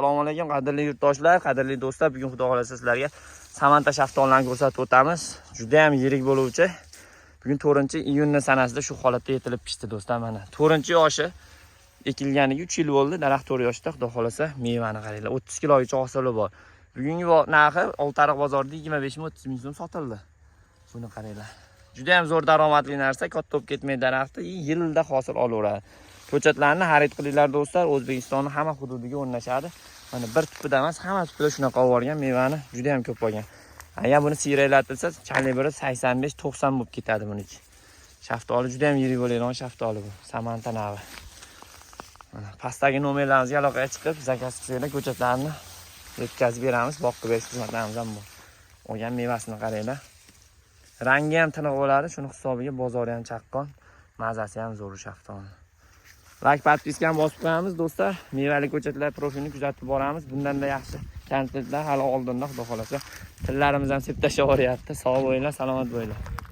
Assalomu alaykum, qadrli yurtdoshlar, qadrli do'stlar. Bugun, Xudo xohlasa, sizlarga Samanta shaftolilarni ko'rsatib o'tamiz. Juda ham yirik bo'luvchi. Bugun 4-iyunni sanasida shu holatda yetilib pishdi, do'stlar, mana. 4-yoshi, ekilganiga 3 yil bo'ldi. Daraxt 4 yoshda, Xudo xohlasa, mevani qaranglar. 30 kilogacha hosili bor. Bugungi narxi Oltiariq bozorida 25 ming, 30 ming so'm sotildi. Buni qaranglar. Juda ham zo'r daromadli narsa, katta bo'lib ketmaydi daraxti, yilda hosil olaveradi. Ko'chatlarni xarid qilinglar, do'stlar, O'zbekistonning hamma hududiga o'rnashadi. Mana, bir tupida emas, hamma tupida shunaqa olib borgan, mevani juda ham ko'p olgan. Agar buni siyraklatilsa, kalibri 85-90 bo'lib ketadi buniki. Shaftoli juda ham yirik bo'ladigan shaftoli bu. Samanta navi. Mana, pastdagi nomerlarimizga aloqaga chiqib, заказ qilsanglar, ko'chatlarni yetkazib beramiz. Boqib berish xizmatlarimiz ham bor. Olgan mevasini qaranglar. Rangi ham tiniq bo'ladi, shuni hisobiga bozori ham chaqqon, mazasi ham zo'r shaftoli. Лайк, подписка ham bosib qo'yamiz, do'stlar. Mevali ko'chatlar profilini kuzatib boramiz. Bundan-da yaxshi kontentlar hali oldinda, Xudo xolasa. Tillarimiz ham septashaveryapti. Sog' bo'linglar, salomat bo'linglar.